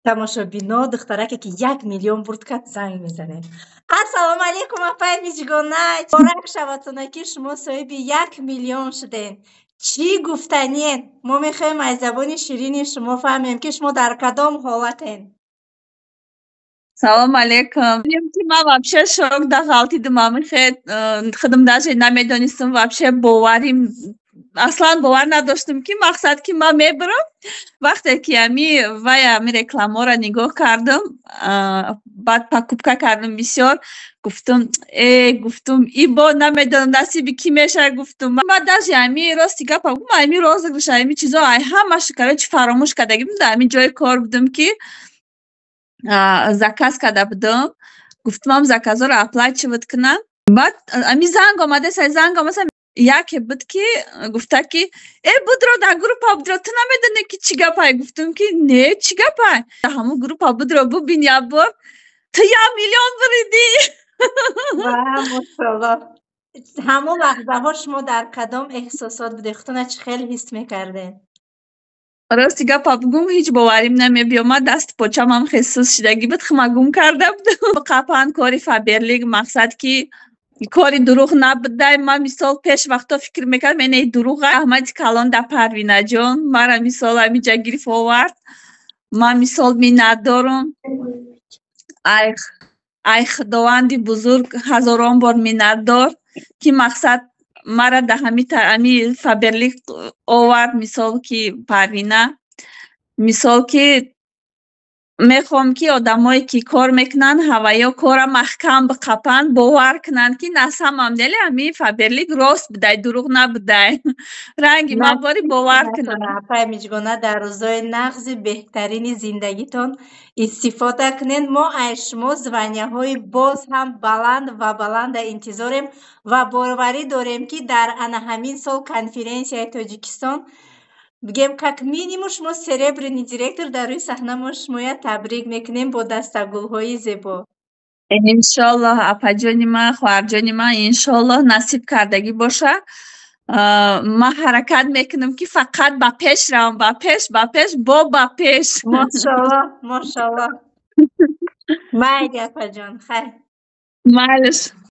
Тамошобино, духтараке, ки 1 миллион бурд кард, занг мезанем. Ассалому алайкум, апай Миҷгона, муборак шаватона, ки шумо соҳиби 1 миллион шудем. Чӣ гуфтаниен? Мо мехоҳем аз забони ширини шумо фаҳмем, ки шумо дар кадом ҳолатен. Салом алейкум. Ман вообще шок да ғалтидим. Амихе худам даже намедонистам, вообще боварим, аслан бовар надоштам, ки мақсад ки ман мебарам. Вақте ки ами вай ами рекламаро нигоҳ кардам, баъд покупка кардам бисёр, гуфтум: «Э, — гуфтум, — и бо намедонам, насиби кӣ мешавад», гуфтум. Ман даже ами, рости гапа гум, ами розыгрыш, ами чизо, ай ҳамаш, короче, фаромӯш карда будам. Дар ами ҷои кор будам, ки заказ карда будам. Гуфтумам, заказҳоро оплачивать кунам. Баъд ами занг омадеса, занг омадеса. Яке буд, ки гуфта, ки: «Э, будро, дар группа будро, ту намедонӣ, ки чӣ гапай?» Гуфтум, ки не, чӣ гапай? Ҳамун группа будро, бубин, як бор, ту 1 миллион буридӣ. Мошалло! Ҳамон лаҳзаҳо шумо дар кадом эҳсосот будед? Худтона чӣ хел ҳис мекардед? Рости гапа бугум, ҳеҷ боварим намебиёмад. Дасту почамам хел суст шидагӣ буд, хума гум карда будам. Қапан кори Фаберлик, мақсад ки кори дурӯғ набудай. Ман, мисол, пеш вақто фикр мекардам, эне дурӯға. Раҳмати калон да Парвинаҷон, мара, мисол, амиҷа гирифт овард. Ман, мисол, миннатдорум. Ай Худованди бузург ҳазорон бор миннатдор, ки мақсад мара да ҳами Фаберлик овард. Мисол ки Парвина, мисол ки мехоҳам, ки одамое, ки кор мекунанд, ҳаваё кора маҳкам биқапанд, бовар кунанд, ки на самом деле ҳами Фаберлик рост будай, дурӯғ набудай. Ранги ман бори бовар кунанд. Апай Миҷгона, дар рӯзҳои нағзи беҳтарини зиндагитон истифода кунед. Мо аз шумо званияҳои боз ҳам баланд ва баланда интизорем ва боварӣ дорем, ки дар ана ҳамин сол конференсияи Тоҷикистон, бигем, как минимум шумо серебряный директор, дар рӯи саҳна мо шумоя табрик мекунем бо дастагулҳои зебо. Иншоллоҳ, апаҷони ман, хоҳарҷони ман, иншоллоҳ, насиб кардагӣ боша. Ман ҳаракат мекунам, ки фақат ба пеш равам, ба пеш, ба пеш, бо ба пеш. Мошаллоҳ, мошаллоҳ. Майли, апаҷон, хайр. Майлиш.